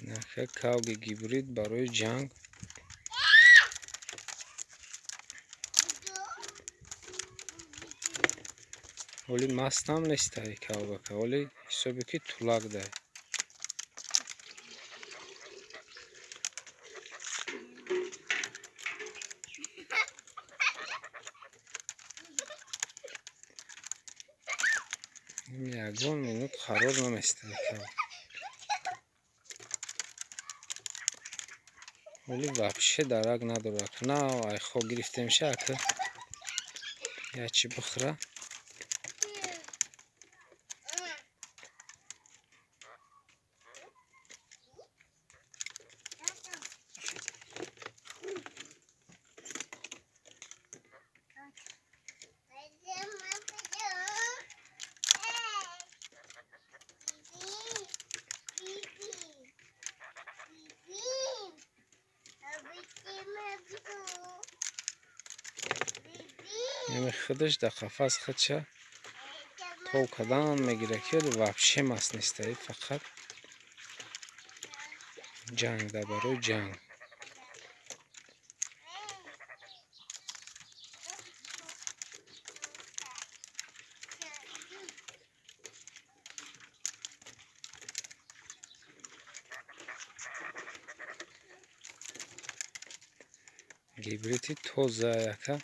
Наха кавги гибрид барои ҷанг. Ҳоли мастам нестай кавбака, ҳоли ҳисобе ки тулак дай. Ягон минут қарор наместай кав. Ҳоли вообще дарак надорад. На айхо гирифтемша ака ячи бихӯра. Худаш дар қафас худша тов кардан мегирад, ки вообще маст нестай, фақат ҷанг да барои ҷанг. Гибриди тоза яка.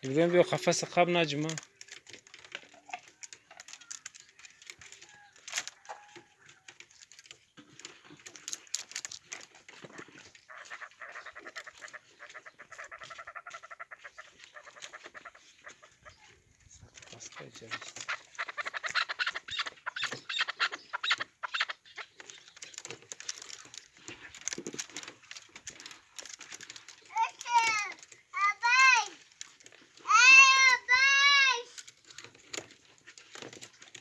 Иброҳим биё қафаса қаб наҷма.